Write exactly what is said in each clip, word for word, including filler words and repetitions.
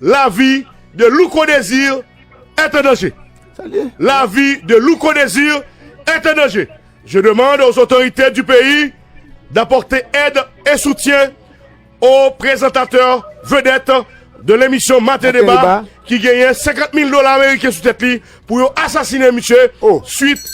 La vie de Louko Désir est en danger. La vie de Louko Désir est en danger. Je demande aux autorités du pays d'apporter aide et soutien au prézantatè vedèt de lemisyon Maten Deba ki genyen senkant mil dola ameriken sou tèt li pou yo asasinen misye swit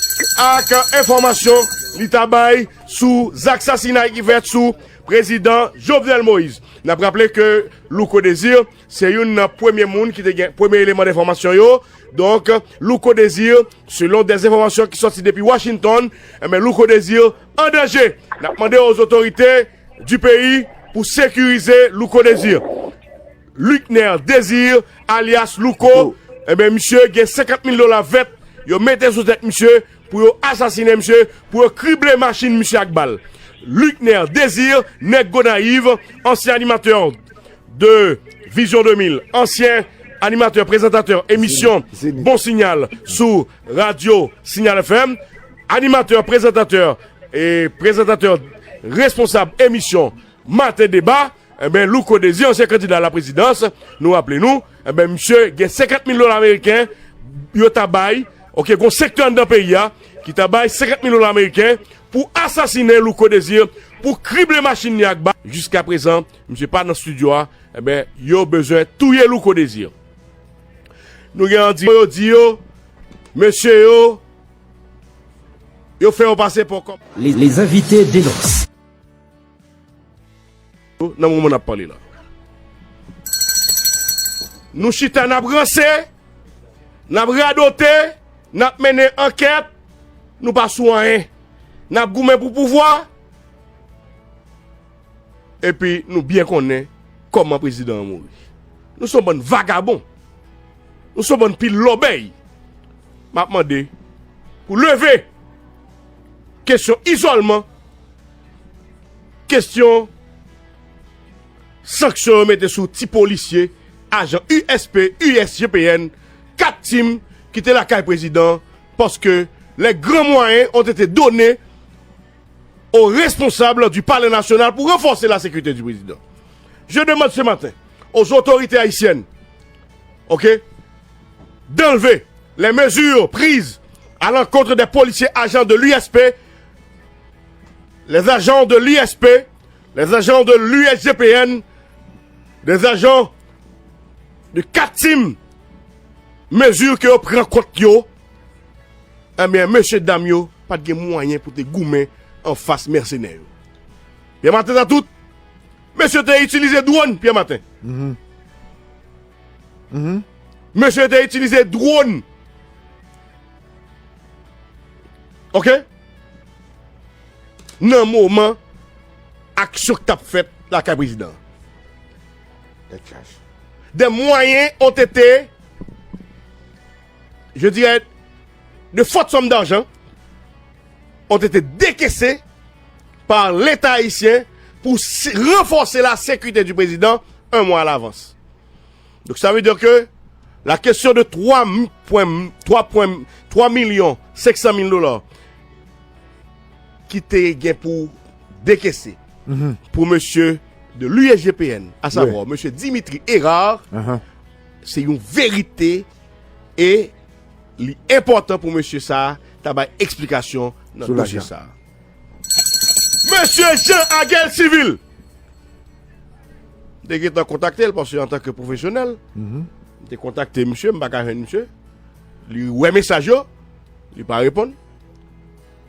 ak enfòmasyon li ta bay sou zak sasinay ki fèt sou prezidan Jovenel Moïse. N ap raple ke Louko Désir se youn nan premye moun ki te gen premye eleman enfòmasyon yo. Donk, Louko Désir, selon des enfòmasyon ki sòti depi Washington, enben, Louko Désir an danje. N ap mande aux autorités du pays pou sekirize Louko Désir. Luckner Désir, alyas Louko, enben, misye gen senkant mil dola vèt yo mete sou tèt misye pou yo asasinen misye, pou yo krible machin misye ak bal. Luckner Désir, nèg Gonayiv, ansyen animatè de Vision deux mille, ansyen animatè, prezantatè emisyon Bon Signal sou radyo Signal F M, animatè, prezantatè e prezantatè responsab emisyon Maten Deba, enben, Louko Désir, ansyen kandida la prezidans, nou raple nou, enben, misye gen senkant mil dola ameriken, yo ta bay, oke, gon sektè anndan peyi a, ki ta bay senkant mil dola ameriken pou asasinen Louko Désir, pou krible machin li ak bal. Jiska prezan, misye pa nan estidyo a, enben, yo bezwen touye Louko Désir. Nou gen an di yo, di yo, mesye yo, yo fè yo pase pou kòm. Les, les invités dénoncent. Nan moman n ap pale la. Nou chita, n ap ranse, n ap radote, n ap mennen ankèt, nou pa sou anyen. N ap goumen pou pouvwa, epi nou byen konnen kòman prezidan an mouri. Nou se yon bann vagabon. Nou se yon bann pil lòbèy. M ap mande pou leve kesyon izòlman, kesyon sanksyon yo mete sou ti polisye, ajan U S P, U S G P N, kat tim ki te lakay prezidan, paske les grands moyens ont été donnés aux responsables du Palais National pour renforcer la sécurité du président. Je demande ce matin aux autorités haïtiennes, ok, d'enlever les mesures prises à l'encontre des policiers agents de l'U S P, les agents de l'U S P, les agents de l'U S G P N, des agents de kat tim, mezi ke yo pran kont yo, ebyen, mesye dam yo pa t gen mwayen pou te goumen anfas mèsenè yo. Pyè Maten nan tout, mesye te itilize dwòn, Pyè Maten. Mesye te itilize dwòn. Ok? Nan moman aksyon k t ap fèt lakay prezidan an. Des moyens ont été, je dirais, de fortes sommes d'argent ont été décaissées par l'État haïtien pour s- renforcer la sécurité du président un mois à l'avance. Donc ça veut dire que la question de trois point trois milyon cinq cent mille dollars ki te gen pou dekese pou mesye de l'U S G P N, a savwa mesye Dimitri Hérard, se yon verite e li enpòtan pou mesye sa a ta bay eksplikasyon nan dosye sa a. Mesye Jean Aguel Civil, m te gentan kontakte l paske antanke pwofesyonèl, m te kontakte misye, m pa ka jwenn misye. Li wè mesaj yo, li pa reponn.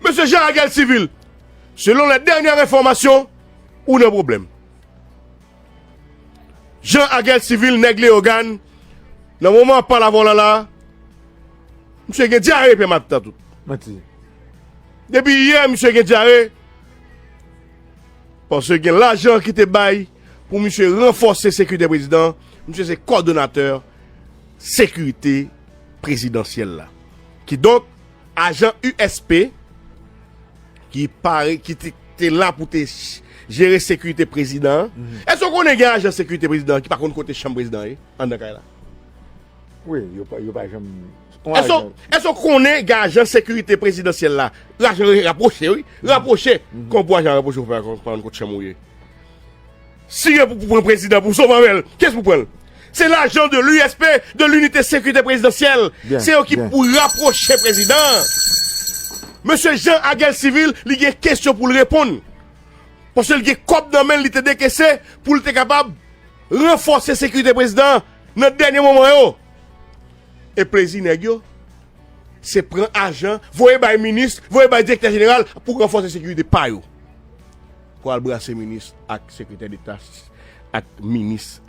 Mesye Jean Aguel Civil, selon les dernières informations, ou nan pwoblèm. Jean Aguel Civil, nèg Leyogàn, nan moman ap pale avè w la la, misye gen dyare, Pyè Maten tout. Manti. Depi yè, misye gen dyare, paske gen lajan ki te bay pou misye ranfòse sekirite prezidan. Misye se kòdonatè sekirite prezidansyèl la. Kidonk, ajan U S P ki pare, ki te, te la pou te jere sekirite prezidan an. Èske w konnen gen ajan sekirite prezidan an ki pa konn kote chanm prezidan an ye anndan kay la? Wi, yo pa, yo pa janm. Èske w, èske w konnen gen ajan sekirite prezidansyèl la? Ajan rapwoche, wi. Rapwoche. Kòman pou ajan rapwoche pou pa konn kote chanm ou ye? Si gen pou, pou pran prezidan, pou sove avè l, kiyès pou pran l? Se lajan de l'U S P, de l'Unité Sécurité Présidentielle. Se yo ki pou rapwoche prezidan. Mesye Jean Aguel Civil, li gen kesyon pou l reponn. Paske l gen kòb nan men l, li te dekese pou l te kapab ranfòse sekirite prezidan an nan dènye moman yo. E plezi nèg yo, se pran ajan, voye bay minis, voye bay direktè jeneral pou ranfòse sekirite pa yo. Pou al brase minis ak sekretè deta ak minis.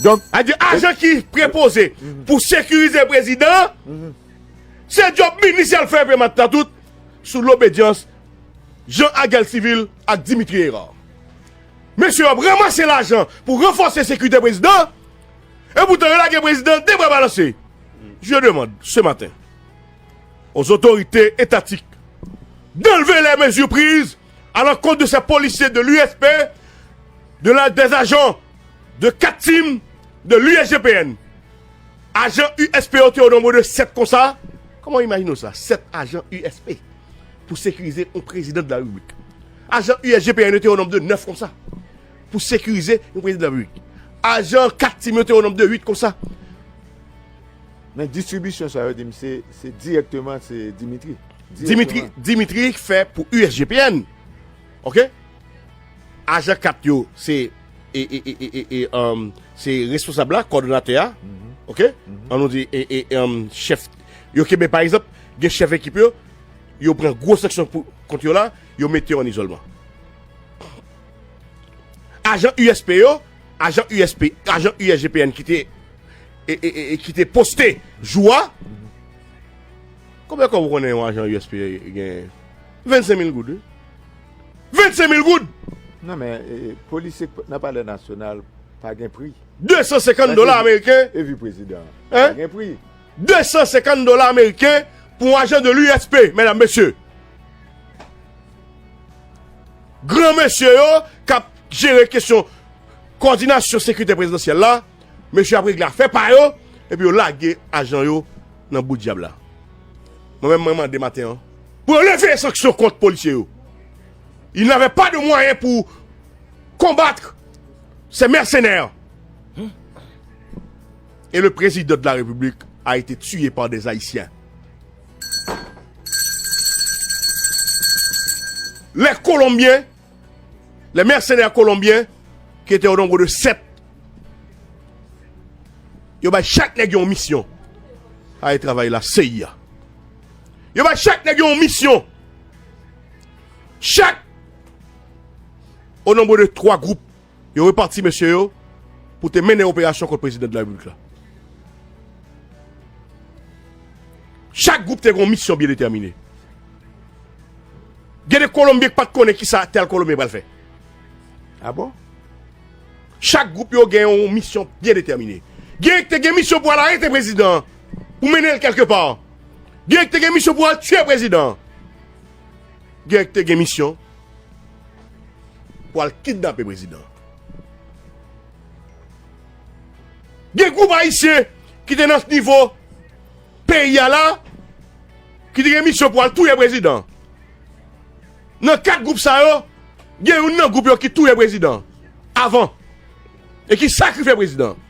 Donk, a di ajan ki prepoze pou sekirize prezidan an, se djòb minis y al fè epi matant tout sou lobedyans Jean Aguel Civil ak Dimitri Hérard. Mesye yo ap ranmase lajan pou ranfòse sekirite prezidan, epoutan yo lage prezidan de bra balanse. Je demande ce matin aux autorités étatiques d'enlever les mesures prises à l'encontre de ces policiers de l'U S P, de la, des agents de kat tim de l'U S G P N. Ajan U S P yo te o nonbo de sèt konsa. Kòman w imajine w sa? Sèt ajan U S P pou sekirize yon prezidan de la repiblik. Ajan U S G P N yo te o nonbo de nèf konsa pou sekirize yon prezidan de la repiblik. Ajan kat tim yo te o nonbo de uit konsa. Men distribisyon sa yo di m se se dirèkteman se Dimitri. Dimitri, Dimitri fè pou U S G P N. Oke? Ajan kat yo se e, e, e, e, e, um, se responsab la, kòdonatè a. Oke? An nou di e, e, um, chèf. Yo kenbe pa egzanp, gen chèf ekip yo, yo pran gwo sanksyon pou kont yo la, yo mete yo an izòlman. Ajan U S P yo, ajan U S P, ajan U S G P N ki te e, e, e, e ki te poste jou a. Konbyen kòb ou konnen yon ajan U S P gen? Vennsenk mil goud, wi. Vennsenk mil goud! Non, men e, polisye nan palè nasyonal pa gen pri. Desansenkant dola ameriken. Epi prezidan. Pa gen pri. Desansenkant dola ameriken pou yon ajan de l'U S P, medam, mesye. Gran mesye yo k ap jere kesyon kòdinasyon sekirite prezidansyèl la, mesye ap regle afè pa yo, epi yo lage ajan yo nan bout dyab la. Mwen menm, mwen mande maten an pou yo leve sanksyon kont polisye yo. Ils n'avaient pas de moyens pour combattre ces mercenaires. Et le président de la République a été tué par des Haïtiens. Les Colombiens, les mercenaires colombiens, qui étaient au nombre de sept, yo bay chak nèg yon misyon. Ay travay la, C I A. Yo bay chak nèg yon misyon. Chak, o nonbo de twa gwoup, yo repati mesye yo pou te mennen operasyon kont prezidan de la repiblik la. Chak gwoup te gen yon misyon byen detèmine. Gen de Kolonbyen ki pa t konnen kisa tèl Kolonbyen pral fè. A bon? Chak gwoup yo gen yon misyon byen detèmine. Gen ki te gen misyon pou al arete prezidan an, pou mennen l kèlkepa. Gen ki te gen misyon pou al tiye prezidan an. Gen ki te gen misyon pou al kidnape prezidan an. Gen gwoup ayisyen ki te nan nivo peyi a la, ki te gen misyon pou al touye prezidan an. Nan kat gwoup sa yo, gen youn nan gwoup yo ki touye prezidan an avan e ki sakrifye prezidan an.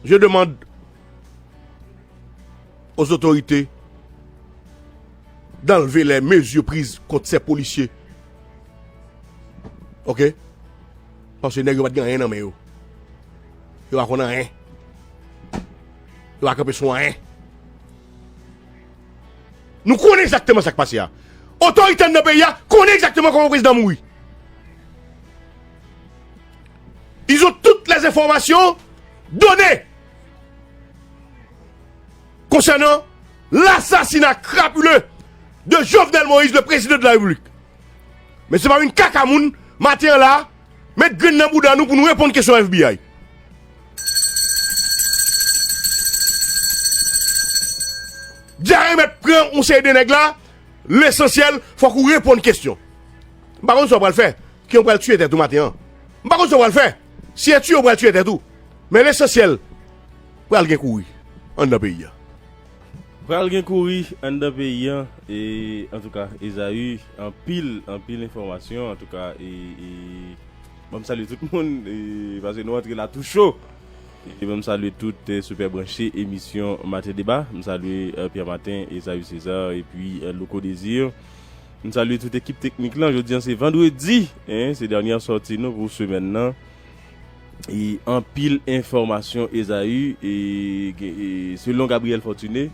Je demande aux autorités d'enlever les mesures prises contre ces policiers. Oke? Paske nèg yo pa t gen anyen nan men yo. Yo pa konn anyen. Yo pa kanpe sou anyen. Nou konnen egzakteman sa k pase a. Otorite anndan peyi a konnen egzakteman kòman prezidan mouri. Ils ont toutes les informations données concernant l'assassinat crapuleux de Jovenel Moïse, le président de la République. Men se pa vin kaka moun, maten an la, met grenn nan bouda nou pou nou reponn kesyon F B I. Dyare mèt pran yon seri de nèg la, lesansyèl, fòk ou reponn kesyon. M pa konn sa w pral fè, ki w pral tiye tèt ou maten an. M pa konn sa w pral fè, si e tiye w pral tiye tèt ou. Men lesansyèl, pral gen kouri anndan peyi a. Pral gen kouri anndan peyi an, e antouka, Ezaü, anpil, anpil enfòmasyon, antouka, e, e, Bon, m salye tout moun, e, paske nou antre la tou cho. E bon, m salye tout, e, super branche emisyon Maten Deba. M salye, e, Pierre Martin, Esaü César, epi, e, Louko Désir. M salye tout ekip teknik lan. Jodi an se vandredi, en, se dènye sòti nou pou semèn nan. E anpil enfòmasyon, Esaü, e, e selon Gabriel Fortuné,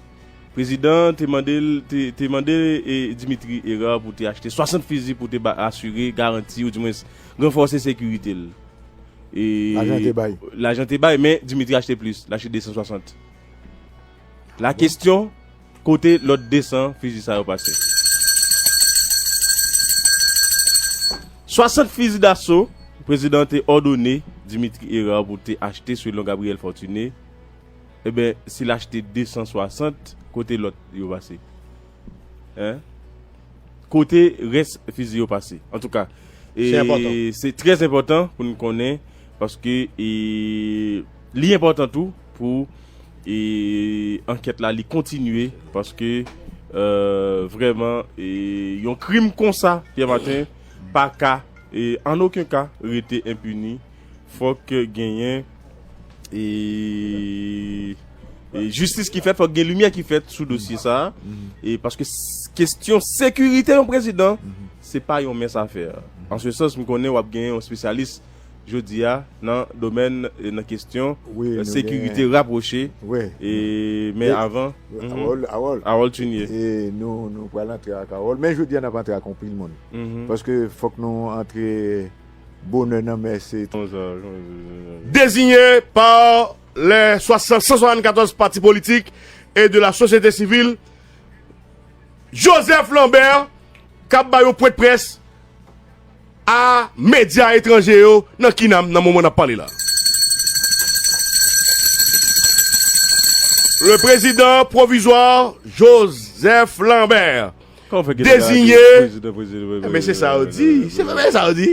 prezidan te mande l, te, te mande, e, Dimitri Hérard pou te achte swasant fizi pou te ba, asire garanti, oudimwens ranfòse sekirite l. E lajan te bay. Lajan te bay, men Dimitri achte plis, l achte de san swasant. La kesyon, kote lòt de san fizi sa yo pase? Swasant fizi daso, prezidan te òdone Dimitri Hérard pou te achte selon Gabriel Fortuné. Eben, si l achte de san swasant, kote lòt yo pase? Hein? Kote rès fizi yo pase? Antouka, e, se enpòtan, se trè enpòtan pou n konnen, paske, e, li enpòtan tou pou, e, ankèt la li kontinye, paske, e, vrèman, e, yon krim konsa, Pierre Martin, pa ka, e, an okenn ka, rete enpini. Fòk genyen, e, e, jistis ki fèt, fòk gen limyè ki fèt sou dosye sa a. E paske s-, kesyon sekirite yon prezidan, se pa yon mens afè. An se sans, m konnen w ap gen yon espesyalis jodi a nan domèn, e, nan kesyon, e, sekirite rapwoche. E, men avan, Harold, Harold, Harold Chunier. E nou, nou pral antre ak Harold, men jodi a n ap antre ak anpil moun. Paske fòk nou antre bonè nan mès. Désigné par les soixante, cent soixante-quatorze partis politiques et de la société civile, Joseph Lambert, k ap bay yon pwen près a medya etranje yo nan KINAM nan moman n ap pale la. Le président provisoire Joseph Lambert, désigné. Men se sa yo di. Se pa sa yo di.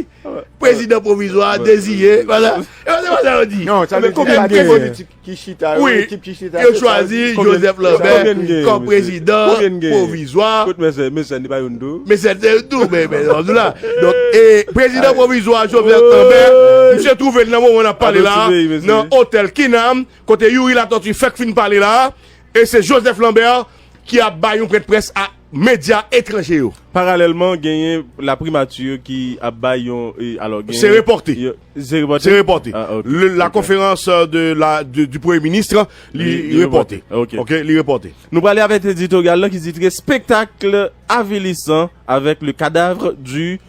Prezidan pwovizwa deziye. Voilà. E se pa sa yo di. Non, sa vle di pa gen politik ki chita, yon ekip ki chita, yo chwazi Joseph Lambert kòm prezidan pwovizwa. Mesye, mesye, ni pa youn tou. Mesye, se youn tou, men, men, la. Donk, e, prezidan pwovizwa Joseph Lambert, misye twouve l nan moman n ap pale la, nan otèl KINAM, kote Youri Latortue fèk fin pale la. E se Joseph Lambert ki ap bay yon pwen près a medya etranje yo. Paralèlman, genyen laprimati ki ap bay yon, e, alò, genyen, se repòte. Se repòte? Se repòte. Le, la conférence de la, de, du Premier ministre, li, li repòte. Ok, li repòte. Nou prale avèk editoryal la ki titre Spectacle avilissant avec le cadavre du